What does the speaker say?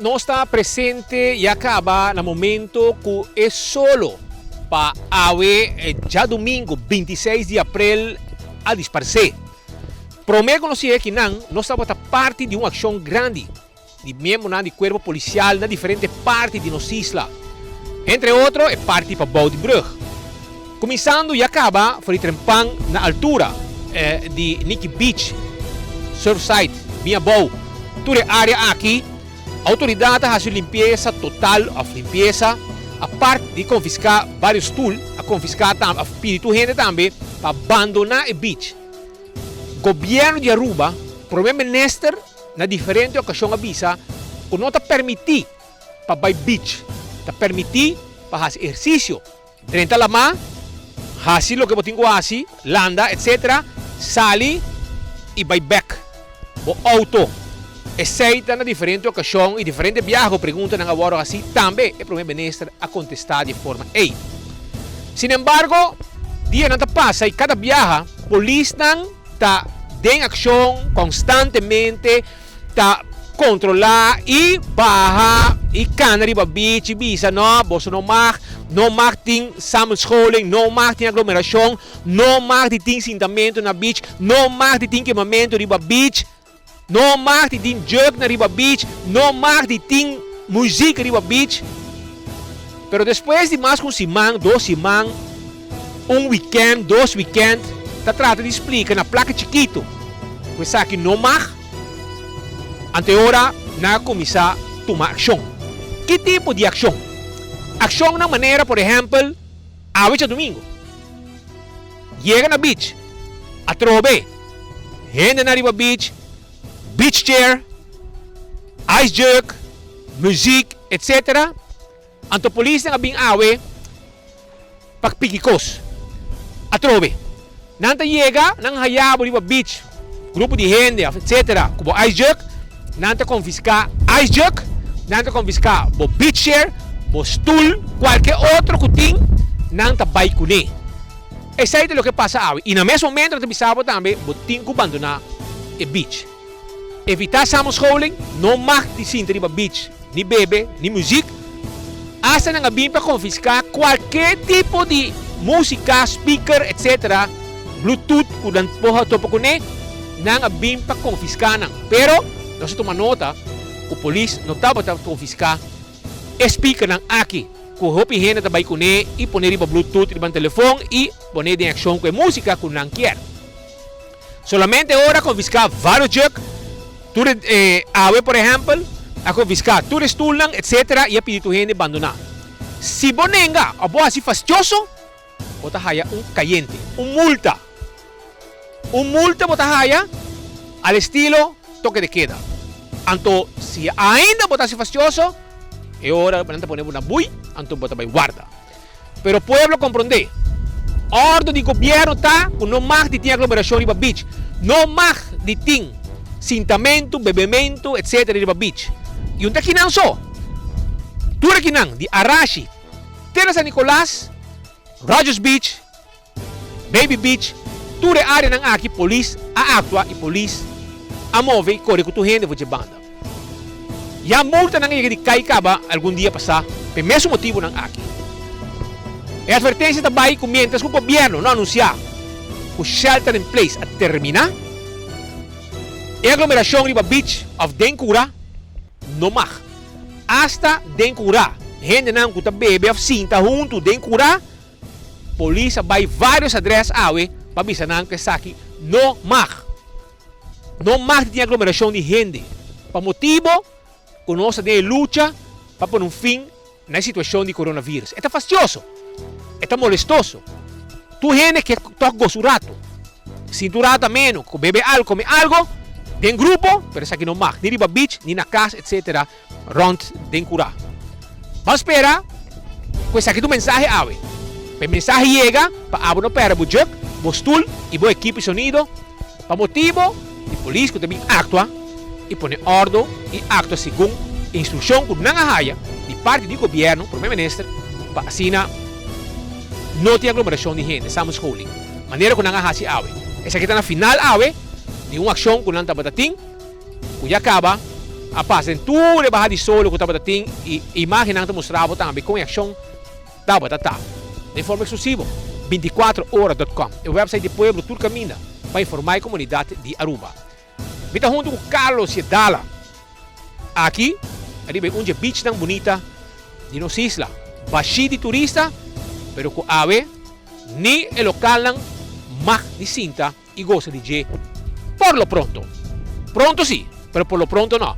nos ta presente ya caba na momento cu e solo pa awe djadomingo 26 di april a disparce. Prome cu nos yega akinan nos tabata parti di un accion grandi di miembronan di cuerpo policial na diferente parti di nos isla, entre otro e parti pabou di brug. Cuminsando ya caba for di trempan na altura di Nikki Beach, Surfside, bin abou, tur e area aki, autoridad a haci un limpiesa total of limpiesa, apart di confisca varios stoel, a confisca tambe, a pidi tur hende tambe pa bandona e beach. Gobierno di Aruba, Prome Minister na diferente ocasion a bisa cu no ta permiti pa bay beach, ta permiti pa haci ehercicio. Drenta lamá, hasi loke bo tin ku hasi, landa etc. Sali i bai bèk bo outo. Esei ta na diferente okashon i diferente biaha ku preguntanan a wòrdu hasi, tambe e prome minister a kontestá di e forma ei. Sinembargo, dianan ta pasa i kada biaha polisnan ta den akshon konstantemente. Ta kontrolá i baha i kana riba beach i bisa no, boso no mag, no mag tin samenscholing, no mag tin aglomerashon, no mag di tin sintamentu na beach, no mag di tin kemamentu riba beach, no mag di tin jug na riba beach, no mag di tin muziek riba beach. Pero despues di mas ku un siman, dos siman, un wikènt, dos wikènt, ta trata di splika na plaka chikitu ku esaki no mag. Anto e ora nan a kuminsá tuma akshon. Ki tipo di akshon? Akshonnan manera por ehèmpel awe djadumingu. Yega na beach, atrobe hendenan riba beach, beach chair, ice jug, muziek, etc. Anto polisnan a bin awe pa piki kos. Atrobe, nan ta yega, nan haya bo riba beach, grupo di hende of etc. Ku bo ice jug, nan ta konfiská ice jug, nan ta konfiská bo beach chair, bo stul, kualke otro ku tin, nan ta bai kuné. Esei ta loke pasa awe. I na mes momento nan ta bisa bo tambe bo tin ku bandoná e beach. Evitá samenscholing, no mag di sinta riba beach, ni bebe, ni muziek. Asta nan a bin pa konfiská kualke tipo di músika, speaker, etc. Bluetooth ku nan por a topa kuné, nan a bin pa konfiská nan. Pero nos a tuma nota ku polis no tabata konfiská e speakernan aki ku hopi hende ta bai kuné i pone riba bluetooth riba nan telefon i pone den akshon ku e músika ku nan kier. Solamente ora a konfiská vários jug, tur e awe por ehèmpel, a konfiská tur e stulnan etsetera i a pidi tur hende bandoná. Si bo nenga òf bo hasi fastioso, bo ta haya un kayente, un multa. Un multa bo ta haya al estilo toke de keda. Anto si ainda bo ta hasi fastioso, e ora nan ta pone bo na bui, anto bo ta bai warda. Pero pueblo comprende. Ordo di gobierno ta cu no mag di tin aglomeracion riba beach. No mag di tin sintamento, bebemento, etc. Riba beach. Y un ta kinan so. Tur e kinan, di Arashi te na San Nicolas, Rogers Beach, Baby Beach, tur e areanan aki polis a actua y polis a move y core cu tur hende for dje banda. Ya multanan a yega di cay caba algun dia pasa p'e mesun motibonan aki. E advertencia ta bay cu mientras cu gobierno no anuncia cu shelter in place a termina, e aglomeracion riba beach of den cura no mag. Hasta den cura, hendenan cu ta bebe of sinta hunto den cura, Polis a bai varios adres awe pa bisa nan ku esaki no mag. No mag di tin aglomerashon di hende pa motibo ku nos ta den e lucha pa pone un fin na e situashon di coronavirus. E ta fastioso, e ta molestoso. Tur hende ke tok gosa un rato, sinti un rato ameno, ku bebe algo, kome algo den grupo, pero esaki no mag, ni riba beach, ni na kas, etcetera. Rond den kurá. Ban spera ku esaki ta un mensahe awe. Pa e mensahe yega pa abo no pèrdè bo jùk, bo stul i bo ekipo i sonido pa motibo di polis ku ta bin aktua i pone òrdu i aktua segun e instrukshon ku nan a haya di parti di gobièrnu, Prome Minister, pa asina no tin aglomerashon di hende, samenscholing, manera ku nan a hasi awe. Esaki ta na final awe di un akshon ku nan tabata tin. Ku ya kaba. A pasa den tur e baha di solo ku tabata tin i imágennan ta mustra bo tambe kon e akshon tabata ta. Den forma eksklusivo, binticuatroora dot com, e wèpsait di pueblo tur kaminda pa informá e komunidat di Aruba. Mi ta huntu ku Carlos Yedala aki riba e un dje beachnan bunita di nos isla, bashí di turista pero ku awe ni e lokalnan mag di sinta i gosa di dje por lo pronto. Pronto si, pero por lo pronto no.